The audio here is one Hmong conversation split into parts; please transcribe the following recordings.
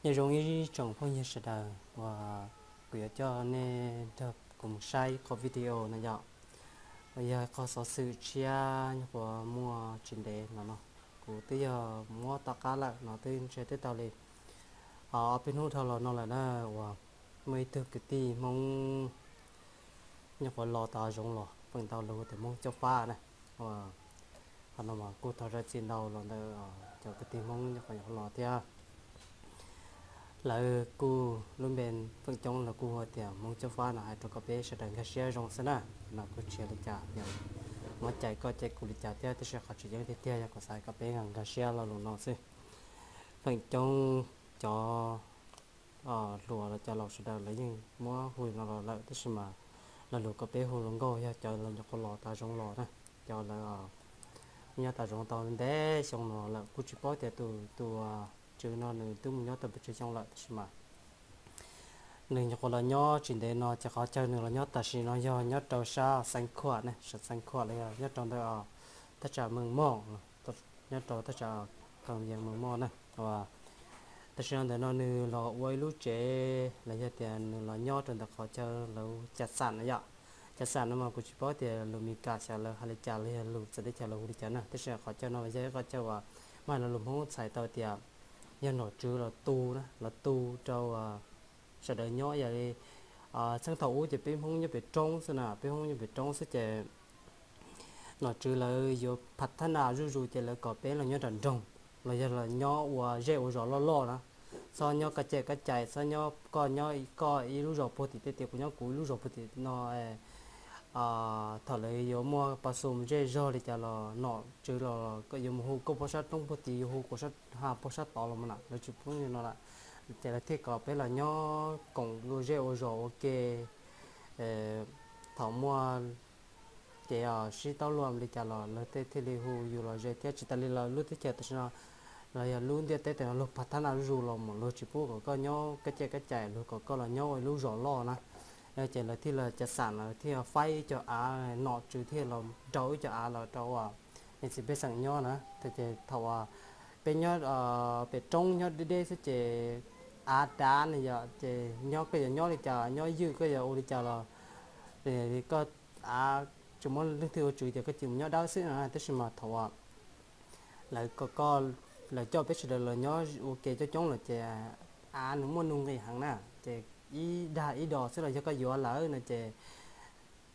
Nyob zoo ib tsoom phooj ywg sawv daws uas kuv yuav coj nej nrog kuv mus saib qhov video no yom, uas yog qhov xov xwm tshiab nyuam qhuav muaj tsis ntev no no. Kuv twb yog muab tom qab lawm no twb ntshe twb tau li ob peb hnub dhau los no lawm na, uas muaj ib tug kwv tij Hmoob nyuam qhuav los tau zoov los feem ntau lawv hu tias Hmoob Coob Fab na. Qhov no mas kuj thov zam txim ntau los ntawm cov kwv tij Hmoob nyuam qhuav los thiab. Lawv kuj lub npe feem coob lawv kuj hu tias Hmoob Coob Fab no, hais rau kom peb sawv daws nkag siab zoo xwb na. No kuj tsis yog li cas, muab cais koj cais kuv li cas thiab, tab sis qhov tseem ceeb tiag tiag yog kuv xav kom peb nkag siab lo lus no xwb. Feem coob cov hluas los cov laus sawv daws lawv yeej muab hu li no los lawm, tab sis mas lo lus kom peb hu hluas nkauj yog cov lawv nyuam qhuav los tau zoov los na, cov lawv nyob tau zoov tau ntev xyoo no lawm. Kuj tsis paub tias tus, tus tswv no nws twb mus nyob tau pes tsawg xyoo lawm, tab sis mas nws nyuam qhuav los nyob tsis ntev no, ces qhov chaw nws los nyob tam sim no yog nyob rau sab Xeev Khuam ne, sab Xeev Khuam los yog nyob rau ntawm thaj tsam Meej Moj, nyob rau thaj tsam Koos Yees Meej Moj na. Tam sim no ntawm no nws los ua ib lub tsev los yog tias nws los nyob rau ntawm qhov chaw lawv Cas Xam no yom. Cas Xam no mas kuv tsis paub tias lus Mis Kas xyov lawv hais li cas los yog lus txawv teb chaws lawv hu li cas na, tab sis qhov chaw no los yog ib qhov chaw uas mas lo lus Hmoob txhais tau tias yog nom tswv los tu na, los tu rau sawv daws nyob. Yog li txheej thaum ub ces peb Hmoob nyob pem roob xwb na, peb Hmoob nyob pem roob xwb ces nom tswv lawv yuav phav thab nas zuj zus ces lawv kom peb los nyob nram nroog los yog los nyob ua zej ua zos loj loj na. Txhob nyob kaj caj kaj cais, txhob nyob koj nyob koj ib lub zos puag tim tej tias kuv nyob kuv ib lub zos puag tim no. Thaum lawv yuav muaj pa xum zej zog li cas los nom tswv los yuav mus hu koj puag sab roob puag tim, yuav hu kuv ha puag sab tod los mas na, lawv tsis pub li no lawm. Ces lawv thiaj kom peb los nyob koom luag zej ua zos ua ke. Thaum muaj kev sib tau luag li cas los lawv thiaj li hu yus los ze thiab. Tsis tas li lawv lub teb chaws tam sim no los yog lub ntiaj teb tam sim no luag phav thab nas zuj zus los mas luag tsis pub kom koj nyob kaj caj kaj cais, luag kom koj los nyob ua ib lub zos loj na. Ces lawv thiaj los Cas Xam lawv thiaj faib ib co av, nom tswv thiaj los rau ib co av los rau uas txiv pej xeem nyob na. Ces thaum uas peb nyob pem roob nyob deb deb xwb ces av dav ne yom, ces nyob koj yuav nyob li cas, nyob ywj koj yuav ua li cas los koj av tsis muaj leej twg ua tswv ces koj cia mus nyob dawb xwb no. Tab sis mas thaum uas lawv kom koj, lawv coj peb sawv daws los nyob ua ke coob coob lawm ces av nws muaj nuj nqis heev na, ces ib dag ib do xwb los yog koj yuav lawm no ces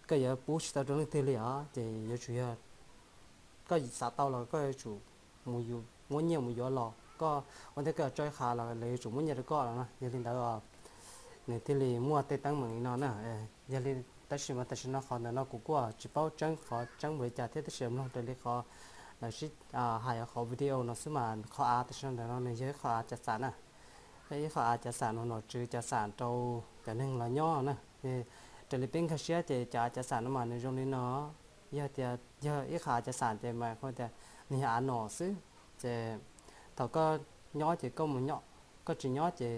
koj yuav pub tsis tau rau leej twg li os. Ces yuav tsum yog koj xav tau los koj yuav tsum mus muab nyiaj mus yuav los, koj ua ntej koj yuav tso ib qho los lawv yuav tsum muab nyiaj rau koj los no. Yog li ntawd nws thiaj li muaj tej teeb meem li no na. Yog li tab sis mas tam sim no qhov ntawm no kuv kuj tsis paub tseeb qhov tseeb npaum li cas thiab, tab sis mloog raws li qhov lawv sib hais qhov video no xwb mas qhov av tam sim no ntawm no nws yog ib qhov av Cas Xam na. Yog ib qhov av Cas Xam no, nom tswv Cas Xam rau cov neeg los nyob na. Raws li peb nkag siab ces cov av Cas Xam no mas nws zoo li no. Yog tias yog ib qhov av Cas Xam ces mas tias nws yog av nom xwb. Ces thaum koj nyob ces koj mus nyob, koj tsis nyob ces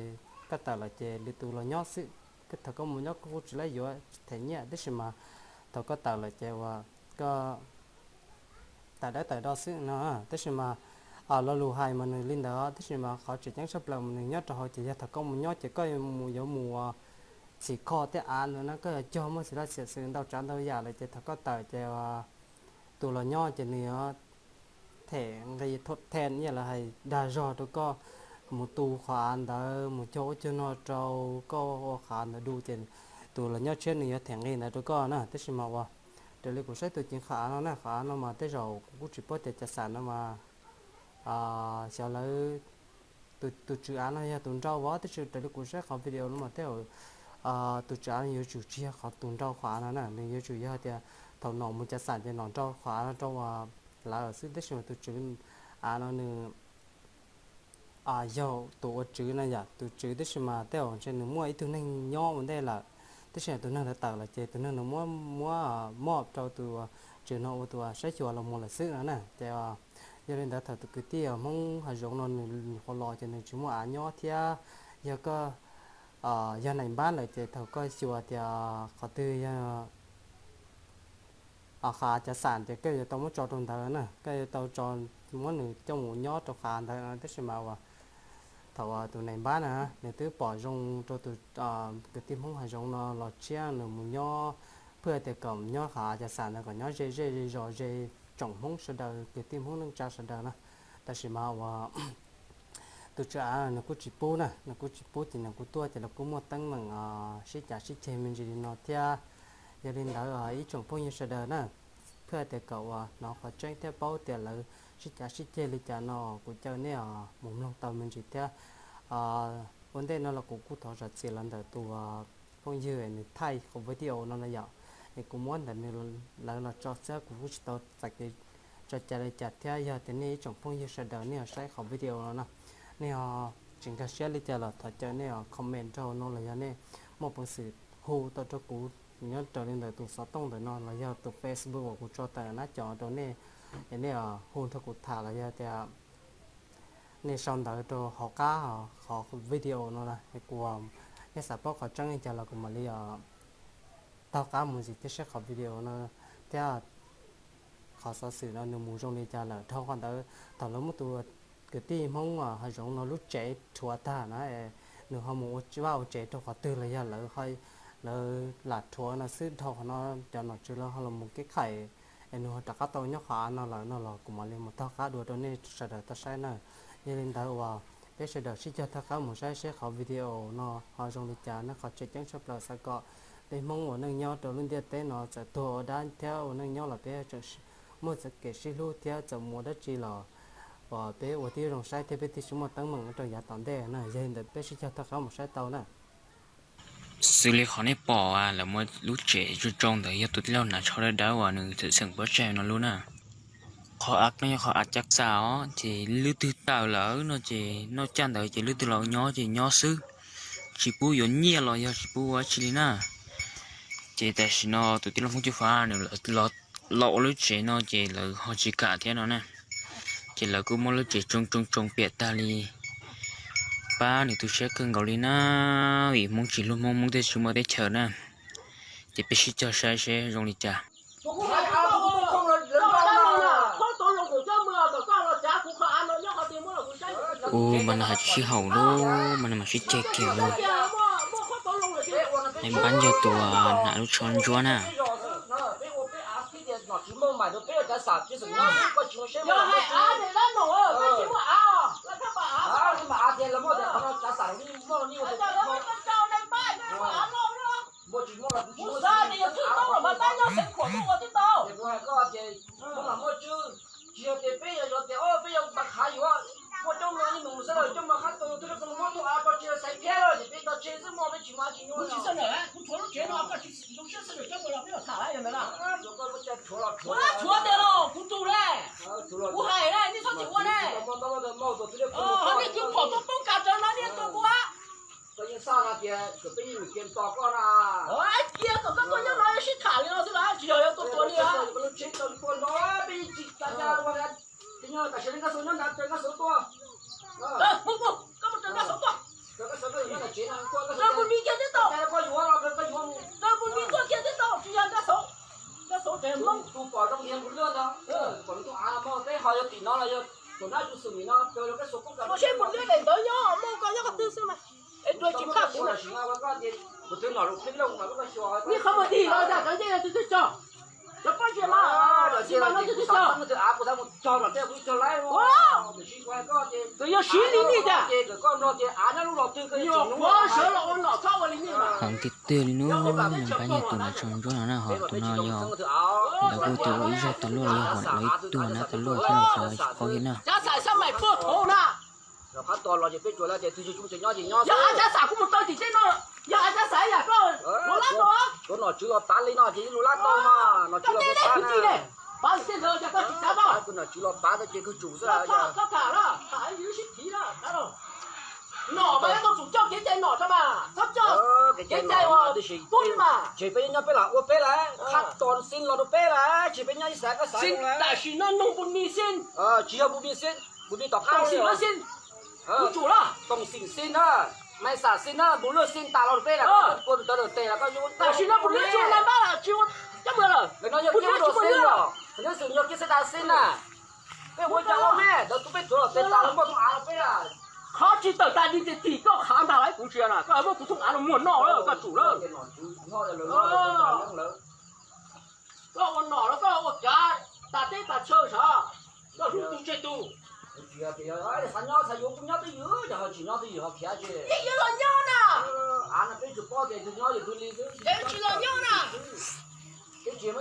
koj tawm lawm ces lwm tus los nyob xwb. Thaum koj mus nyob koj kuj tsis laib yuav them nyiaj, tab sis mas thaum koj tawm lawm ces uas koj tawm dawb tawm do xwb no. Tab sis mas lo lus hais mas nws li ntawd, tab sis mas qhov tseem ceeb tshaj plaws mas nws nyob rau hauv ces yog thaum koj mus nyob ces koj mus yuav mus txhim kho tej av ntawd na, koj yuav cog muaj txiv laj txiv xwm ntau tsav ntau yam lawm ces thaum koj tawm ces tus los nyob ces nws yuav them nqi thot then ib yam li hais dag zog rau koj mus tu qhov av ntawd, mus cog ub cog no rau koj ua qhov av ntawd du ces tus los nyob tshiab nws yuav them nqi ntawd rau koj na. Tab sis mas uas raws li kuv saib tus ceev qhov av no na, qhov av no mas tej zaum kuv kuj tsis paub tias Cas Xam no mas xyov lawv tus tswv av no yog tus nrauj vov, tab sis raws li kuv saib qhov video no mas tej zaum tus tswv av no yuav tsum tsis yog qhov tus nrauj qhov av no na, nws yuav tsum yog tias thaum nom mus Cas Xam ces nom nrauj qhov av no rau lawv xwb, tab sis mas tus tswv av no nws yog tus ua tswv na yom, tus tswv tab sis mas tej zaum ntshe nws muaj ib tug neeg nyob ua ntej lawm, tab sis tus neeg ntawd tawm lawm ces tus neeg ntawd muab, muab mob rau tus tswv no ua tus saib xyuas los mus lawm xwb no na. Ces yog li ntawd thaum tus kwv tij Hmoob hav zoov no nws nyuam qhuav los ces nws tsis muaj av nyob thiab. Yog koj yog nais npab lawm ces thaum koj xyuas tias qhov twg yog qhov av Cas Xam ces koj yuav tau muab tso rau ntawd na, koj yuav tau tso, muab nws coj mus nyob rau qhov av ntawd no, tab sis mas uas thaum tus nais npab na, nws twb pom zoo rau tus kwv tij Hmoob hav zoov no los tshiab nws mus nyob, phwj tias kom nyob qhov cov xam ntawd kom nyob ze zej ze zos ze tsoom Hmoob sawv daws, kwv tij Hmoob neej tsa sawv daws na. Tab sis mas uas tus tswv av nws kuj tsis pub na, nws kuj tsis pub ces nws kuj tuaj ces lawv kuj muaj teeb meem sib cav sib ceg me ntsis li no thiab. Yog li ntawd ib tsoom phooj ywg sawv daws na, phwj tias kom uas hnov qhov tseeb thiab paub tias lawv sib cav sib ceg li cas no, kuv caw nej mus mloog tau me ntsis thiab. Ua ntej no los kuv kuj thov zam txim los ntawm tus phooj ywg nws thaij qhov video no na yom, es kuv muab ntawm nws lawv los tso xwb, kuv kuj tsis tau txais kev tso cai li cas thiab. Yog tias nej ib tsoom phooj ywg sawv daws nej ho saib qhov video no na, nej ho tsis nkag siab li cas los thov caw nej comment rau no los yog nej muaj peev xwm hu tau rau kuv nyob raws li ntawm tus xov tooj ntawm no los yog tus Facebook uas kuv tso tawm nab cov rau nej, es nej hu nrog kuv tham los yog tias nej sau ntawv rau hauv qab qhov video no na, kuv, nej xav paub qhov tseeb li cas los kuv mam li taug qab mus ntxiv thiab saib qhov video no thiab. Qhov xov xwm no nws mus zoo li cas lawm, dhau qhov ntawd thaum lawv muab tus kwv tij Hmoob hav zoov no lub tsev rhuav tag na, nws ho mus ua vaj ua tsev rau qhov twg los yog lawv, lawv lam rhuav no xwb, dhau qhov no cov nom tswv lawv ho los mus kev khaim, es nws ho rov qab tau nyob qhov av no lawm no los kuv mam li mus taug qab dua rau nej sawv daws tau saib na. Yog li ntawd uas peb sawv daws sib cog taug qab mus saib seb qhov video no ho zoo li cas na. Qhov tseem ceeb tshaj plaws xav kom peb Hmoob ua neej nyob rau lub ntiaj teb no txawm tuag ua dab thiab ua neej nyob los peb tseem muaj kev sib hlub thiab txawm mus ua dab tsi los uas peb ua tib zoo saib thiab peb thiaj tsis muaj teeb meem rau yav tom ntej na. Yog li ntawd peb sib cog taug qab mus saib tau na. Xws li qhov nej pom lawv muab lub tsev tsoo tsoo ntawd yog tus tij laug hnav tsho dawb dawb uas nws txawm xeem pob tsaig no lub na. Qhov av no yog qhov av cav xam os, ces lub twg tawm lawm no ces noj caj ntawd ces lub twg los nyob ces nyob xwb, tsis pub yuav nyiaj los yog tsis pub ua dab tsi li na. Ces tam sim no tus tij laug Hmoob Cuj Fav nws los ua lub tsev no ces lawv ho tsis kam thiab no na. Ces lawv kuj muab lub tsev tsoo tsoo tsoo piam tag li, pab nws tu siab kawg nkaus li na. Vim Hmoob tsis hlub Hmoob, Hmoob thiaj tsis muaj teb chaws na. Ces peb sib cog saib seb zoo li cas. Ua mas no hais tsis sib haum lawm, mas no mas sib ceg kiag lawm. Npab yog tus hnav lub tsho ntsuab na. Tsis yog tias peb yog tias peb yog npaj khav yuav muaj coob no ib nus xwb los coob no qab tus twg los muab tus av tso tsis xaiv thiab los ces peb tso tseg xwb mog, peb tsis muaj tsis nyuaj. Kuv tsis xav nawm, kuv tshuav lub tsev no koj tsis zoo siab xwb los coj mus los peb los tham lawm na. Tshuav tiag los kuv tus ne, kuv hais ne, nej txhob tsis ua ne. Ho nej twb pom tuaj poob kas rawv no nej tua kuv. Koj yeej xav hais tias peb yeej mus cia nto koj na. Cia kom koj tuaj nyob no sib tham li no xwb los tsis yog yuav tua tua li. Lub tsev tau tua no peb yeej tsis tas cas ua. Ces nyob tam sim no Nkaj Xauv nyob nrad, raws Nkaj Xauv tuaj. Mus mus, koj mus raws Nkaj Xauv tuaj. Raws Nkaj Xauv tuaj, raws Mus Mis kiag tib tau. Raws Mus Mis tuaj kiag tib tau, tsis yog Nkaj Xauv. Nkaj Xauv tseem Hmoob. Tus pom zoo tias Mus Luaj ntag, pom tus av no peb ho yog tim no los yog tus nab tus xum nim no raws Nkaj Xauv poob kas. Ua seb Mus Luaj daim ntawd nyob Hmoob, koj nyob qhov twg xwb mas. Es tuaj tsis phaj kuv na. Nej qhov muag dig los yog cov ncej no twg twg tso? Cov pob zeb mas, tsis mas no twg twg tso? Twb yog siv li nej tiag. Nyuam qhuav sawv los ua nom txhob ua li nej mas. Hom tiag tiag li no, npab yog tus hnav tsho ntsuab no na, ho tus no yog lawv kuj tus ua ib zaug tau luaj los yog hom lawv ib tug nab tau luaj thiab los tsis paub thiab na. Cov xaiv xab maim puag thaum na. Yog av cov xaiv kuv mus tau tim teb no, yog av cov xaiv yam koj ua lab tau. Tus nom tswv los tav li no ces ib lub lab tau mas nom tswv los tav na. Pav tej ntawd yog koj tsis tav tau. Tus nom tswv los tav tau ces kawg tsum xwb. Txhob tham, txhob tham, tham yus sib thiv na. Nom mas yuav tau tsum coj kev cai nom rau mas, txhob coj kev cai uas pub mas. Ces peb nyob peb los ua peb lawm, qhab tos xij los rau peb lawm, ces peb nyob ib xav koj xav. Tam sim no nug Npus Mis xij. Tsis yog Npus Mis xij, Npus Mis tom qab xij los xij. Kuv tsum los Toom Xim xij na, Maiv Xam xij na, Npus Luaj xij tas los rau peb lawm, koj tua tus tawv tes los koj yuav. Tam sim no Npus Luaj tsis ua nab npab lawm, tsis ua coj mus lawm. Ntawm no yog kiab dua xij los, ntawm xwm yog kiab xij tas xij na. Peb ua cas ua me, ntawd tus peb tuav los tes tas los muaj tus av los peb lawm. Qhov tsis tawm tas di ces tim koj qhav ntag lauj, kuv ntsia na, koj muab kuv thooj av los muag noj lawm, koj tsum lawm. Koj ua nom los koj ua kav tas teb tas chaw sav, koj hlub tus tseg tus. Yeej yuav los nyob na. Yeej tsis los nyob na. Twb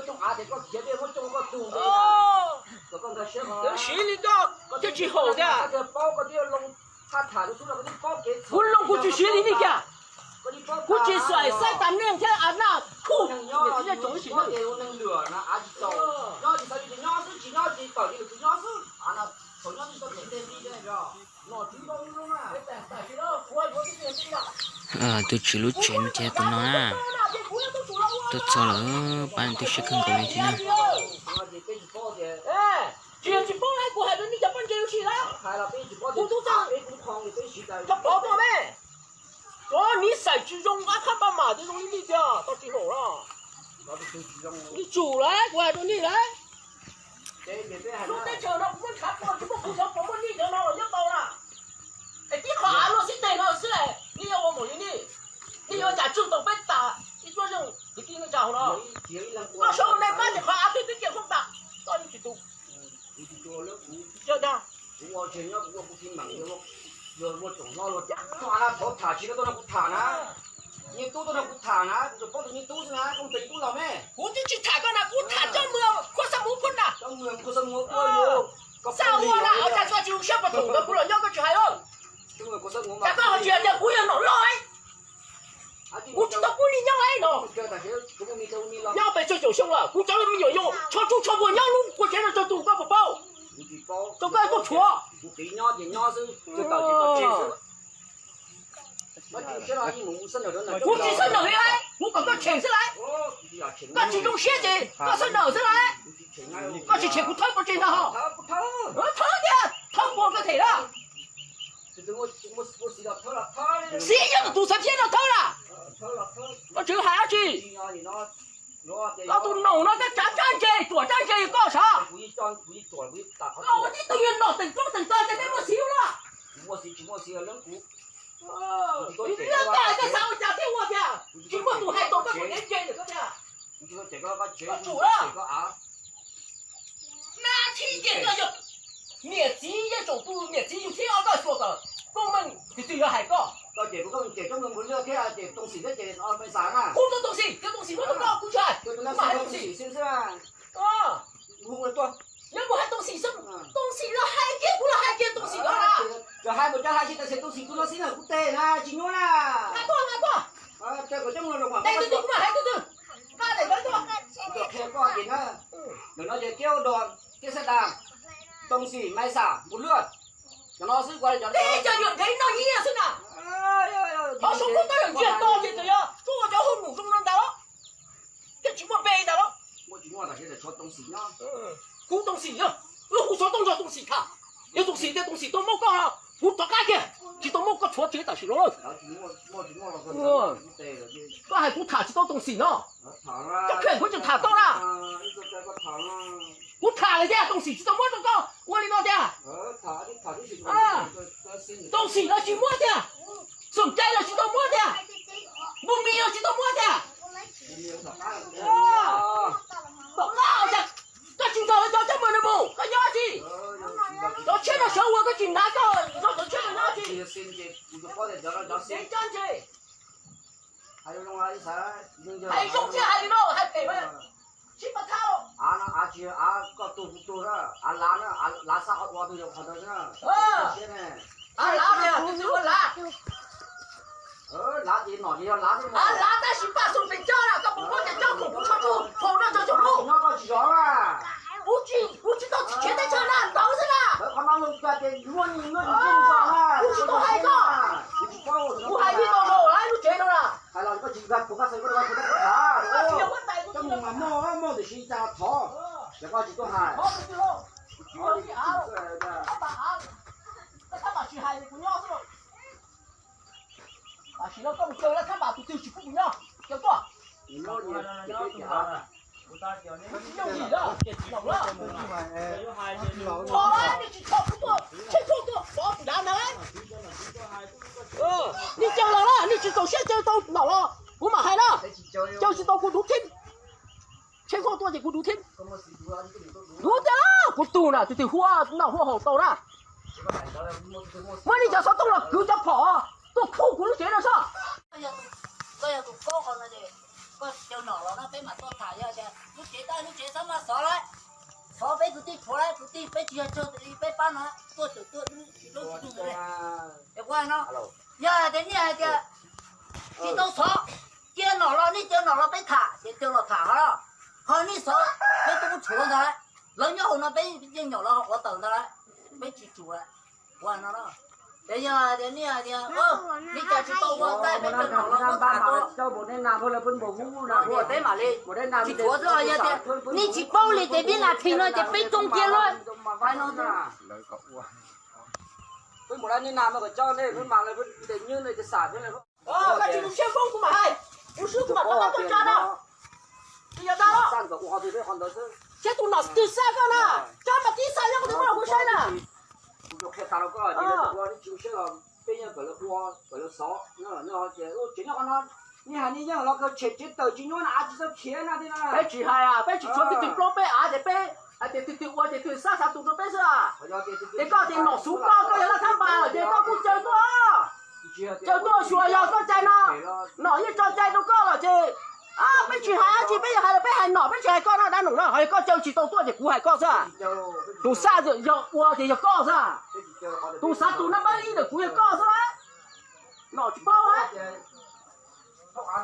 siv li koj thiaj tsis haum tiag. Kuv loo kuv tsis siv li nej kiag. Kuv tsis xav xaib tas neej thiab a naj khuj niam txiv nej tsoom ib sim neej. Tus tswv lub tsev no ces tus no na, tuaj txog lawm pab leej twg siab kawg nkaus li thiab na. Tsis yog tsis paub na, kuv hais rau nej cov poj ntse ua si na, kuv tub txawj, txhob pov tuaj me. Cov niv xais tsis zoo, ab qhab paj mam tsis zoo li nej tiag, tau tsis haum los. Yeej tsum lawm, kuv hais rau nej lawm. Lub teb chaws no kuv muab ntshav puag tsis muaj kuv cov puas muaj nej cov no los nyob tau na. Es tib qho av luaj xib teg no xwb es nej yuav ua npaum li nej, nej yuav cas tswj tau peb tas ib tsuab zeej kwv tij neej tsa hauv no. Koj sawv ua nai pab ces qhov av twb twb cia hoob tas, koj yeej tsis tu. Yog dag, thov tham tsis tuaj no kuv tham na. Nyiaj tub tuaj no kuv tham na, kuv tsuas paub tus nyiaj tub xwb na, koj mus tos nyiaj tub los me. Kuv twb tsis tham koj na, kuv tham coj mus khuab xab muv khuab na. Xab ua na, ua cas koj tsis zoo siab pov thum ntawd kuv los nyob koj tsis hais os. Cas koj ho tsis hais tias kuv yog nom loj, kuv tsis tau pub nej nyob no. Nyob pes tsawg caum xyoo lawm, kuv cov me nyuam yaus tsho tsuj tsho npuag nyob lub kua tsev no tsawg tus koj puas paub? Rau koj tuaj tshuav. Kuv tsis xab nawm li lauj, kuv kom koj tshem xwb lauj. Koj tsis zoo siab ces koj xab nawm xwb lauj. Koj tsis tshem kuv thawb pov tseg ntag ho. Thawb tiag, thawb puag koj them lawm. Xiv yog tus xav thiab no thawb lawm. Koj tseem hais dab tsi? Koj tus nom no koj tsav tsab ntse, ruam tsab ntse koj sav. Koj ua tib tug yog nom teem roob teem tog ces peb muaj xiv lawm. Koj hais koj xav ua cas thiaj ua tiag, tsis muaj tus hais tau koj tus dev ntse ntawm koj tiag. Koj tsum lawm. Nab thib ces koj yog niam txiv yeej tsoom tus niam txiv yug thib ob koj xyuas kom koob meej tus twg yuav hais koj. Kuv tus Tooj Xim, cov Tooj Xim muab rau koj kuv tsis hais, kuv mam hais Tooj Xim. Nyob mus hais Tooj Xim xwb, Tooj Xim los hais kiag kuv los hais kiag Tooj Xim no na. Hais tuaj, hais tuaj. Tes tus twg kuv mam hais tus twg. Ntawm no ces Kiab Ua Dog, Kiab Xab Das, Tooj Xim, Maiv Xam, Npus Luaj, cov no xwb. Teb cov nyuam nqev noj nyiaj xwb na. Qhov saum koj tab yog ntsiag to ces txawm yog tsuas ua cov hauj lwm zoo no ntag los, thiaj tsis muaj npe ntag los. Kuv Tooj Xim, lub hu xov tooj nrog Tooj Xim tham. Yog Tooj Xim tias Tooj Xim tau muab koj, kuv rov qab kiag tsis tau muab koj tshuav tsev tam sim no lawm. Koj hais kuv tham tsis tau Tooj Xim no, koj kheej kuv tseem tham tau na. Kuv tham lawm tiag, Tooj Xim tsis tau muab rau koj ua li no tiag. Tooj Xim los tsis muab tiag, Xoom Cai los tsis tau muab tiag, Npus Mis los tsis tau muab tiag. Tom qab cas koj tsis nrog lawv cov coj mus no mus, koj nyob tsi? Cov tshiab no sawv ua koj tsis hnav koj nrog cov tshiab no nyob tsi? Dev cab ntse. Hais zoo thiab hais li no hais phem mas sib pab thab. Av no av tsis yog av koj tuag kuv tuag na, av lav na, lav xab qhov ua twg yog qhov ntawd xwb na. Av lav tiag, tus twg ua lav? Lav ces nom ces yog lav xwb. Av lav tab sis paj xoo pes tsawg na, koj puas muab cov cov khoom kuv tshuav tsuj phaum no tso saum lub? Nyob koj tsis zov na. Kuv tsis, kuv tsis tau txim khiav teb chaws na, ntawd xwb na. Qhov no luag ua cas ces muaj, muaj, kuv tsis tau hais koj. Kuv hais li no los lub tsev no na. Hais los koj tsis, kuv koj xav koj, koj tsis muaj, muaj tiam sis cas thov, ces koj tsis tuaj hais. Tam sim no koj mus caw lawv thab npas tus twg tsis pub kuv nyob, caw tuaj. Kuv tsis yooj yim na, laus na, nej tsis txhob kuv tuaj, tsheej tuaj tuaj, Xov dav ntag. Nej caw los na, nej tsis txaus siab caw tau nom los kuv mam hais na. Caw tsis tau kuv duv thib. Tsheb tuaj ces kuv duv thib. Duv tiag, kuv tug na, tus twg hu noj hu haus tau na. Muab nej cov xov tooj los kwv cov phom tuaj khuj kuv lub tsev no soj. Koj yog tus kaub qhov no ces koj caw nom los no peb mam tuaj tham. Yog tias lub tsev tab lub tsev xab maj xov lawm, xov peb kwv tij tshuav lawm, kwv tij peb tsis yog tsawg li peb pab no, tuaj tawm tuaj lub tsis tug li. Es kuv hais no, yog hais tias nej hais tias tsis tau xov, cia nom los, nej caw nom los peb tham ces caw los tham ho. Ho nej xov peb twb muab tshuav ntag, lawv nyob hauv no peb yeej nyom lawv ho quav tawm ntag, peb tsis tsum lawm. Kuv hais no, ces yog tias nej hais tias nej cas tsis tau ua ntej peb caw nom los peb tham. Teb mam li tsis tshuav xwb, yog tias nej tsis paub li ces peb nas this no ces peb tsoo kiag luaj. Koj tsis mus siab foob kuv mam hais, kuv swb kuv mam rov qab tuaj tsa no. Tsis yog tag, saib tus nom twg xa koj na, tsa mas tib xa nyob kuv tus koj los kuv saib na. Kuv qhia tas rau koj tias ua tsis mus siab los peb nyob kom lawv ua kom lawv xov, tsev nyob qhov no, nej hais nej yeej los kawg tshem tsev tawm tsis nyuaj na, av tsis txawj khiav na thiab na. Peb tsis hais, peb tsis tshuav twg twg plaub peb av ces peb hais tias twg twg ua ces twg xab xav tus rau peb xwb. Ces koj tias nom xub koj, koj yog laj thab npas lawm ces koj kuj caw tuaj. Caw tuaj xyuas yog koj cai no, nom yeej tso cai rau koj lawm ces peb tsis hais dab tsi, peb yog hais los peb hais nom, peb tsis hais koj no dab num no. Ho yog koj caw tsis tau tuaj ces kuv hais koj xwb. Tus xab yog ua ces yog koj xwb. Tus xav tus nab npab ib ntawm kuv yog koj xwb. Nom tsis paub. Kuv av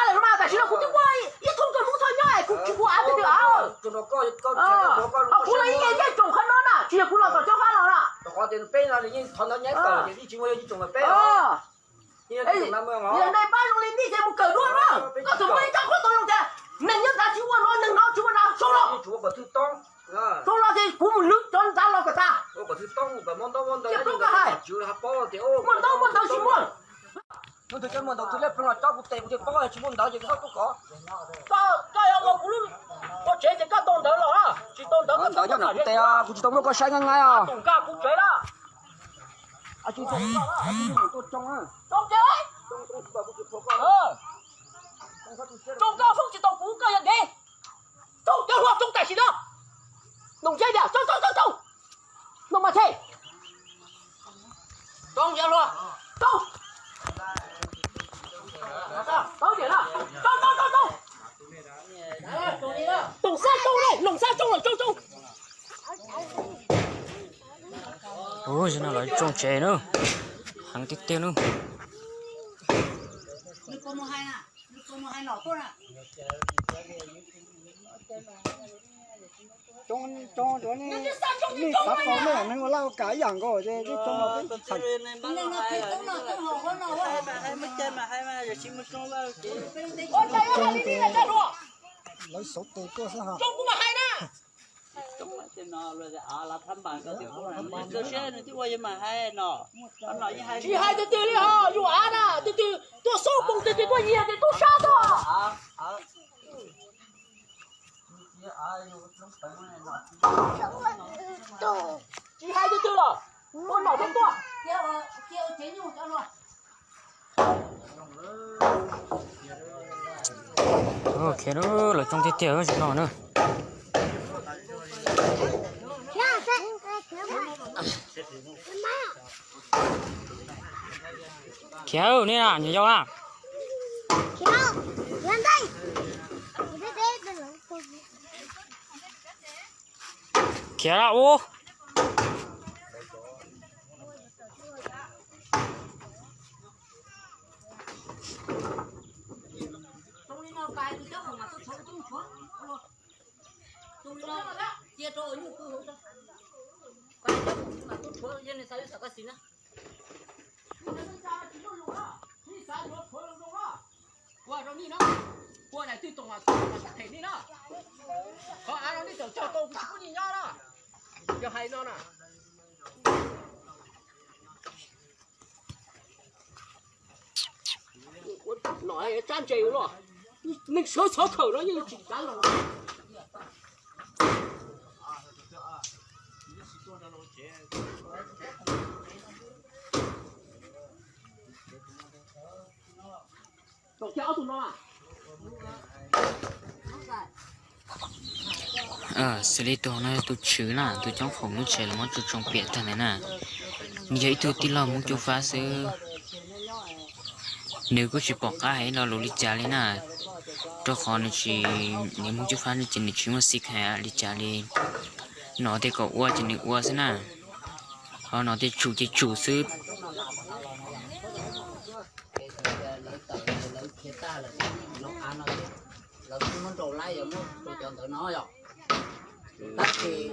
lawm mas tam sim no kuv twb muaj ib thoob koj Hmoob txhob nyob es kuv tsis kuv av twg twg av. Ho kuv los ib yam yeej tsoom qhov no na, tsis yog kuv los tom cov fab los na. Yog nej pab zoo li nej ces mus kawm dua na. Koj txawm muaj ib co qhuab tau zoo tias neeg nyob nrad tsis ua no, neeg no tsis ua na, sau los. Sau los ces kuv mus lwv cov nrad los kom tas. Ces peb koj hais, muaj ntaub muaj ntawv tsis muaj. Tus twg muaj ntawv twg liab ploog los tso kuv tes kuv thiaj paub, tsis muaj ntawv ces koj txhob tuaj kov. Koj yog ua kuv lub, ua tsev ces koj tau ntawv los, tsis tau ntawv koj txhob tuaj kov. Kuv tsis tau muab koj saib nqaij nqaij os. Nkag kuv tsev na. Tsoo ces, tsoo koj foob tsis tau kuv, koj yog dev. Tsoo cov hluas tsoo tam sim no. Noom ntshe tias tsoo tsoo tsoo tsoo. Noom mas the. Tsoo cov hluas tsoo. Tsoo tiam na. Tsoo tsoo tsoo tsoo. Noom xab tsoo lawm, noom xab tsoo lawm, tsoo tsoo. Ub, zaum no lawv tsoo tsev na, heev tiag tiag na. Nej xav tau nej neeg ua laj ua kam ib yam nkaus ces nej tsoo los peb tham. Lawv xauv tes tuaj xwb ha. Tsis hais twg twg li ho, yus av na, twg twg tuaj xub poos twg twg tuaj nyiag ces tub sab tuaj. Tsis hais twg twg los, ua nom rau tuaj. Khiav, lawv tsoo tiag tiag zaum no na. Khiav nej na, nyiam yau na. Khiav ub. Ua rau nej no, ua daim twg toom mas toom mas sab phem nej no. Qhov av no nej tawm cog tau kuv tsis pub nej nyob na. Yog hais no na. Nom tsab ntse ua luaj, neeg sawv txhov khawm no yeej tsis kav los. Xws li tus no yog tus tswv na, tus coob foom lub tsev los muab tsoo tsoo piam tag ntawd na. Nws yog ib tug tij laug Hmoob Cub Fab xwb. Nws kuj tsis pom qab hais ib lo lus li cas li na, rau qhov nws tsis, nws Hmoob Cub Fab no ces nws tsis muaj xib kha li cas li. Nom tias kom ua ces nws ua xwb na, ho nom tias tsum ces tsum xwb. Tab sis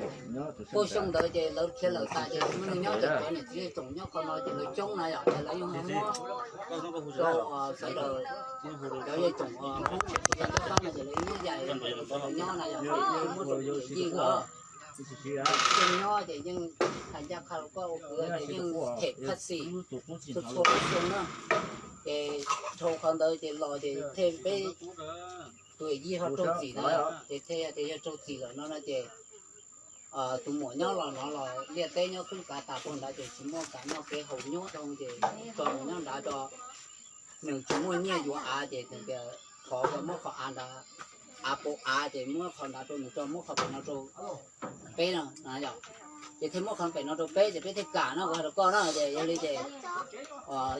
tuaj xyoo ntawd ces lawv khiav lawm tas ces tsis muaj neeg nyob ces cov niam txiv tsoom nyob qhov no ces lawv coob na yom, ces lawv yeej muab rau sawv daws, cov yeej tsoom Hmoob cov fab no ces lawv muab yais lawv nyob na yom, lawv muab rau yij lawm. Yeej nyob ces yeej hais ncaj qha rau koj ua kwv ces yeej them phaj xim txhua txhua lub xyoo na. Ces dhau qhov ntawd ces los ces them peb tus yij ho raug txim na, ces them tias yog raug txim lawm no no ces tus muam nyob los no los liaj teb nyob twb kav tas puag nrad ces tsis muaj kev noj kev haus nyob dhau ces tso mus nyob nrad tso. Nws tsis muaj nyiaj yuav av ces nws tias thov muab qhov av nrad, av pau av ces muab qhov nrad rau nws tso, muab qhov pem no rau peb no yom. Ces thiaj muab qhov pem no rau peb ces peb thiaj kam no, kuv hais rau koj no ces yog li ces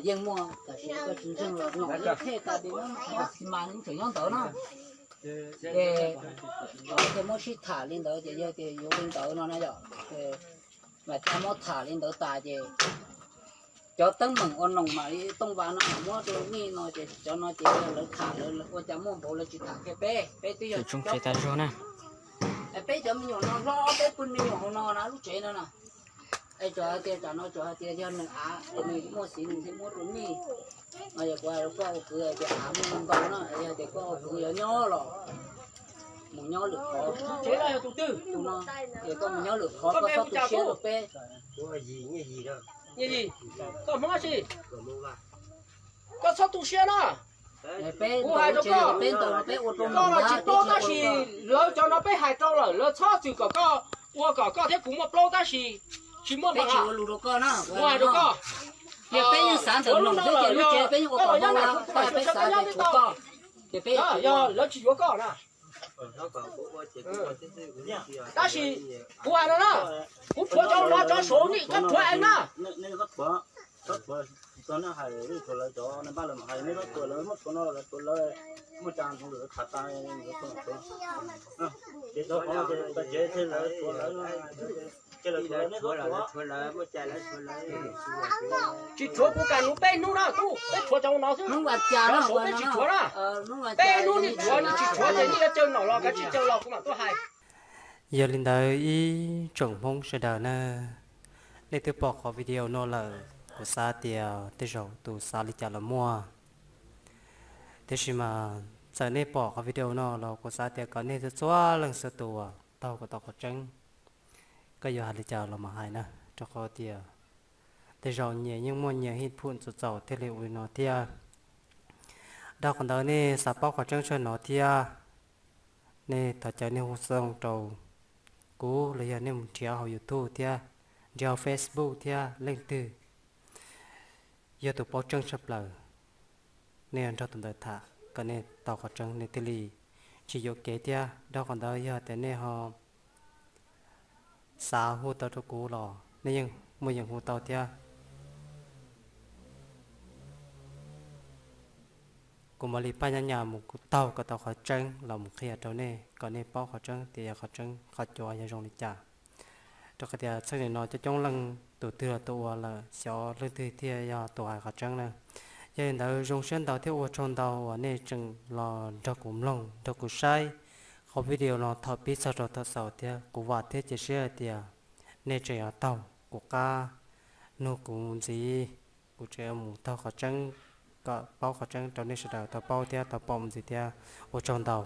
yeej muaj tam sim no koj tsis ntseeg los no yeej them tas tias muab xi mas tseem nyob ntawd na. Ces thiaj muab sib tham li ntawd ces yog tias yuav li ntawd no na yom. Mas thiaj muab tham li ntawd tas ces cov teeb meem ua noog mas li tooj vas no muab rau nej no ces cov no ces lawv tham lawv ua cas muaj npaum lawv tsis tham kiag peb, peb twb yog tas zog na. Peb cov me nyuam no hlob peb pw me nyuam hauv no na lub tsev no na. Es tsuas hais tias tsam no tsuas hais tias yog nws av, nws muaj xiv nws thiaj muab rau nej. No yog kuv hais rau koj ua kwv hais tias av muaj ntau na, yog tias koj ua kwv yuav nyob los mus nyob lwm qhov. Tus no, ces koj mus nyob lwm qhov koj txhob tu siab rau peb. Koj txhob tu siab na. Kuv hais rau koj, koj los tsis paub tab sis lawv cov no peb hais rau lawm, lawv txhob txwm kom koj ua kom koj thiab kuv muaj plaub tab sis tsis muaj npam. Kuv hais rau koj, peb yeej xav ntawm lub no los yog koj los yog nws kuv pais xyuas txog koj nyob peb tog, yog lawv tsis yuav koj na. Tab sis kuv hais no na, kuv rhuav cov no cov saud nej koj rhuav es na. Tsis rhuav kuv kam nws peb hnub na tub, peb rhuav cov no xwb. Cov saud peb tsis rhuav na. Peb hnub nej rhuav nej tsis rhuav ces nej yuav caw nom los kav tsij caw los kuv mam tuaj hais. Yog li ntawd ib tsoom Hmoob sawv daws na, nej twb pom qhov video no lawm, kuv xav tias tej zaum tus xav li cas los muaj. Tiam sis mas txawm nej pom qhov video no los kuv xav tias kom nej txhua leej txhua tus taug kom tau qhov tseeb, koj yuav hais li cas los mas hais na, rau qhov tias tej zaum nyias yeej muaj nyias hwj phum txaus txaus thiaj li ua li no thiab. Dhau qhov ntawd nej xav paub qhov tseeb tshaj no thiab, nej thov caw nej hu xov tooj rau kuv los yog nej mus nrhiav hauv YouTube thiab, nrhiav hauv Facebook thiab, leej twg yog tus paub tseeb tshaj plaws, nej yuav nrog tus ntawd tham kom nej tau qhov tseeb nej thiaj li tsis yuam kev thiab. Dhau qhov ntawd yog tias nej ho xav hu tau rau kuv los nej yeej muaj yeem hu tau thiab. Kuv mam li pab nyob nyas mus kuv taug kom tau qhov tseeb los mus qhia rau nej kom nej paub qhov tseeb tias yog qhov tseeb qhov cuav yog zoo li cas. Rau qhov tias txheej nim no coob coob leej tus twg los tus ua lawm xyov leej twg thiaj yog tus hais qhov tseeb na. Yog li ntawd zoo siab ntau thiab ua tsaug ntau uas nej tseem los nrog kuv mloog nrog kuv saib qhov video no thaum pib txog rau thaum xaus thiab. Kuv vam thiab cia siab hais tias nej tseem yuav taug kuv qab, nug kuv ntxiv, kuv tseem yuav mus taug qhov tseeb kom paub qhov tseeb rau nej sawv daws tau paub thiab tau pom ntxiv thiab. Ua tsaug ntau.